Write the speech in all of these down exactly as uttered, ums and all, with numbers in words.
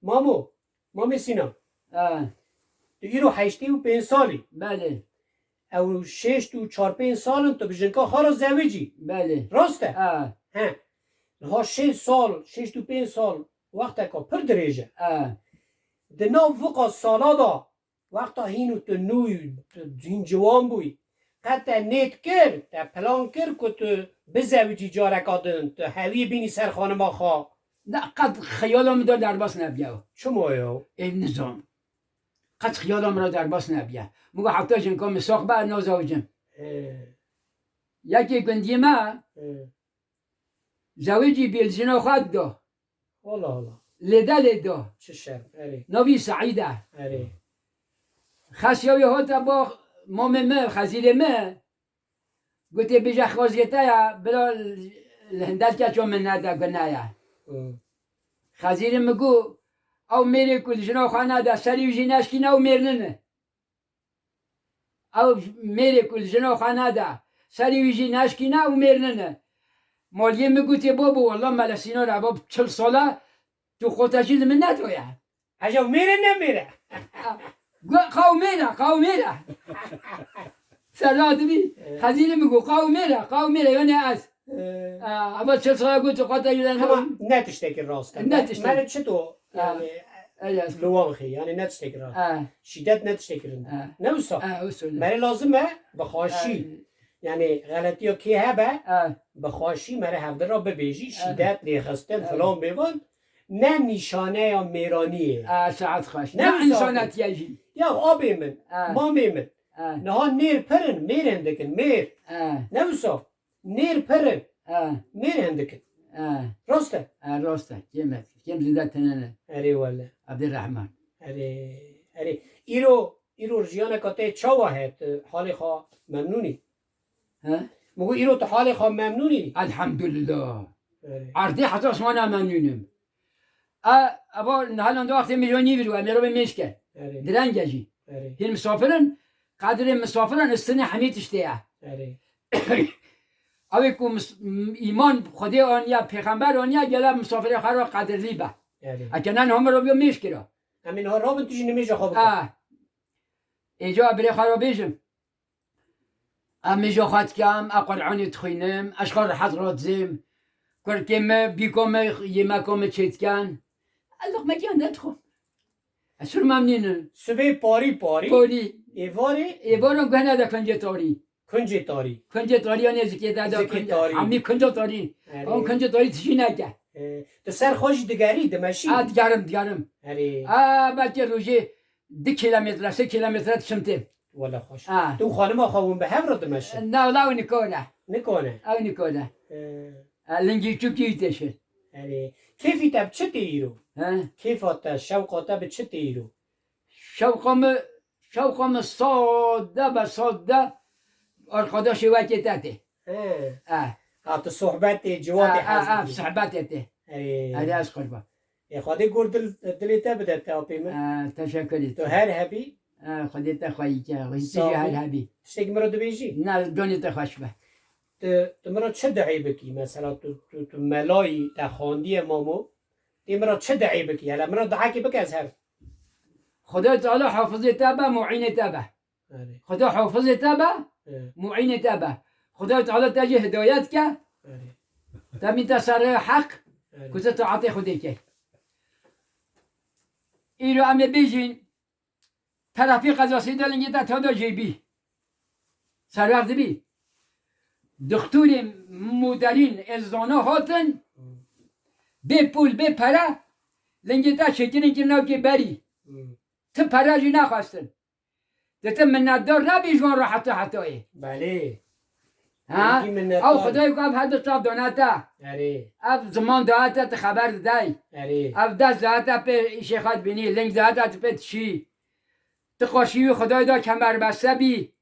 Mamo, Mamê Sînan. Ha. Tu îro heştê û pênc salî. Belê. Ew şêşt û çar pênc sal in tu bi jinka xwe re zewicî. Belê. Rast e? Ha. He. Niha şêst sal, şêşt û pênc sal wexteka pir dirêj e. Ha. Di nav viqa sala de, wexta hîn û tu nû yî, tu hîn ciwan bûyî, qet te nêt kir, te plan kir ku tu bizewicî careka din, tu hewî bînî ser xanima xwe? Ne, qet xeyala min de derbas nebiya. Çima ya? Ê, nizam. Qet xeyala min re derbas nebiya. Min got, heta jinka min sax be, ez nazewicim. He. Yekê gundiyê me, he, zewicî bî, li jina xwe dida. Wala wala. Lê de lê da. Çi şer, erê. Navî Seîd e. Erê. Xesiya wî hate ba mamê min, Xezîrê min. Gotê, bêje xweziyê te ya, bila li hindelke ço min nede, gune ye. Hı. Xezîrê min got, ew mêrê ku li jina xwe nede, serî wî jî neşkîne, ew mêr nine. Ew mêrê ku li jina xwe nede, serî wî jî neşkîne, ew mêr nine. Maliyê min gotê, babo, wela Mele Sînan e, bab, çil sal e, tu xwe te jî li min nedaye. Eja mêr e, ne mêr e? Got, qew mêr e, qew mêr e. Serdar dibî, Ee. Xezîrê min got, qew mêr e, qew mêr e, yanî ez. Ee. Aa, ama çil sala got, xwe te jî Hema ne tiştekî rast e. Ne tiştekî. Mele çi to, Ha. Yani, Ee, li wan xê, yani ne tiştekî rast. Ha. Şîdet ne tiştekî rind. Ha. Ne wisa? Ha, wisa ne. Mele lazim e, bi xweşî. Ha. Yani, xeletiya kê hebe, Ha. bi xweşî mele hevdira bibêjî, Ha. şîdet, lêxistin, Ha. filan bêvan, ne nîşaneya mêraniyê. Ha, saet xweş. Ne Ne wisa? insanetiye jî. Ya abê min, Ha. mamê min, Ha. niha nêr pir in, mêr hindik in, mêr. Ha. Ne wisa? Nêr pir in. Ha. Mêr hindik in. Ha. Rast e? Ha, rast e. Kêm e. Kêm zêde tune ne. Erê wele. Abdurrahman. Erê, erê. Îro, îro jiyaneka te çawa he? Tu halê xwe memnûn î? He? Min got, îro tu halê xwe memnûn î? Elhamdulillah. Erê. Erdê heta asmana memnûn im. A, eva niha landa wextê mêj nîvî ro, em ê re mêj ke. Erê. Direng e jî. Erê. Hîn misafir in, qedirê misafiran istinê hemî tiştê ye. Erê. Ew ê ku mis-, m-, îman Xwedê aniya, pêxember aniya, gele misafirê xwe re qedirlî be. Erê. Eke ne niha min re biyo mêj kira. Em ê niha rabin tu jî nimêja xwe bike. A. Êca birê xwe re bêjim. Em mêja xwe dikim, ez Qur'anê dixwînim, ez xwe rehet radizêm. Kurkê me, bîka me, yêmeka me çêdikin. Ez loqmekiyan nedixwim. Ez çir memnûn im. Sibê parî parî. Parî. Êvarê? Êvaran guhne de kuncê tarî. Kuncê tarî. Kuncê tarî ya nêzikê de de Zikê kunc-, tarî. Hemî kunca tarî. Erê. Ew kunca tarî tijî neke. E, tu ser xwe jî digerî, dimeşî? Ha, digerim, digerim. Erê. Ha, belkî rojê du kilometre, sê kilometre diçim têm. Wele xweş. Ha. Tu û xanima xwe hûn bi hev re dimeşin? Na, wela ew nikare. Nikare? Ew nikare. Ee. Ha, lingî çûkî wî têşin. Erê. Kêfî te bi çi tê îro? He? Kêfa te, şewqa te bi çi tê îro? Şewqa min, şewqa min sade be sade, arkadaşê wekê te tê. He. He. Ha, tu sohbetê, ciwatê Ha, ha, hez ha, dikî. Sohbetê tê. Erê. Erê, ez qurban. Ê, Xwedê gor dil, dilê te bide te apê min. Aa, teşekkür ederim. Tu her hebî. Aa, Xwedê te xweyî ke. Wî tu Sağ jî ol. Her hebî. Tiştekî min re dibêjî? Na, canê te xweş be. Tu, tu min re çi duayê bikî? Mesela tu, tu, tu melayî, te xandiye mamo. Tê min re çi duayê bikî? Hele min re duayekê bike ez her. Xwedê Teala hafizê te be, muînê te be. Erê. Xweda hafizê te be, Erê. Muînê te be. Xweda Teala te jî hidayet ke, Erê. Te mîte ser rêya heq, Erê. Ku tu taetê Xwedê key. Îro em ê bêjin, terefî qezasî de lingê te tevda jêbî. Serwer dibî. Dixtorê moderîn ê zana hatin, Hmm. Bê pûl, bê pere, lingê te şêkirin kirin navkê berî. Hmm. Ti pere jî nexwestin. Dê tu minnetdar nebî ji wan re heta hetayê. Belê. Ha? Belkî minnetdar. Ew Xwedayê ku ev her du çav dane te. Erê. Ev ziman daye te, tu xeber didey. Erê. Ev dest daye te pê îşê xwe dibînî, ling daye te tu pê dişî. Tu xweşî wî Xwedayê da kemerbeste bî.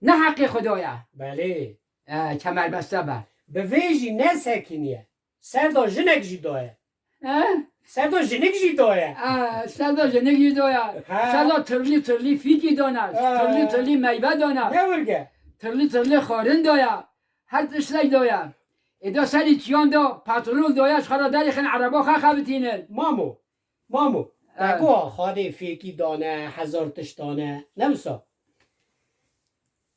Ne heqê Xwedayê. Belê. E, kemerbeste be. Bi vê jî nesekiniye. Serda jinek jî daye. He? Serda jinik jî daye. He, serda jinik jî daye. He. Serda tirlî tirlî fîkî dane. He. Tirlî tirlî meyve dane. Ne wirge? Tirlî tirlî xwarin daye. Her tiştek daye. Êda serî çiyan da petrol daye, ji xwe re derêxin ereba xwe xebitînin. Mamo. Mamo, te got Xwedê fêkî dane, hezar tişt dane. Ne wisa?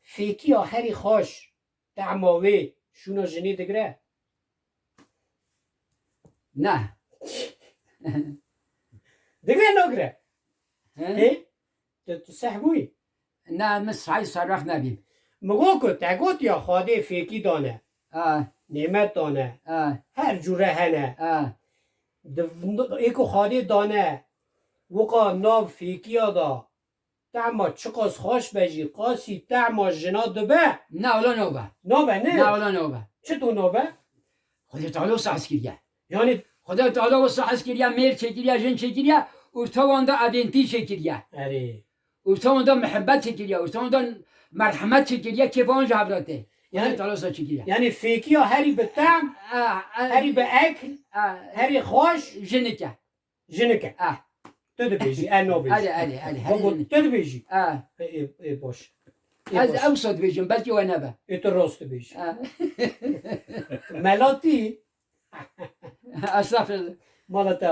Fêkiya herî xweş, tehma wê şûna jinê digire? Ne. Digire nagire? He? Hê? Tu, tu seh bûyî? Ne, min sahî serrex nebîm. Min got ku te gotiya Xwedê fêkî dane. Ha. Nêmet dane. Ha. Her cûre hene. Ha. Di, ê ku Xwedê dane, wika nav fêkiya da, tehma çiqas xweş be jî, qasî tehma jina dibe. Ne, wala nabe. Nabe, ne? Ne, wala nabe. Çito nabe? Xwedê Teala wisa hez kiriye. Yanî Xwedê Teala wisa hez kiriye, mêr çêkiriye, jin çêkiriye, orta wan de evêntî çêkiriye. Erê. Orta wan de mihebbet çêkiriye, orta wan de merhemet çêkiriye, kêfa wan ji hev re tê. Xwedê Teala wisa çêkiriye. Yanî fêkiya herî bi tehm, herî bi ekl, herî xweş jinike. Jinike. Ah. Tu dibêjî, e nabêjî. Erê, erê, erê, Baba, tu dibêjî. Ah. Ê, ê, ê, baş. Ê, Ez baş. Ewsa dibêjim, belkî we nebe. Ê, tu rast dibêjî. Ah. Melatî. Estağfirullah. Mala te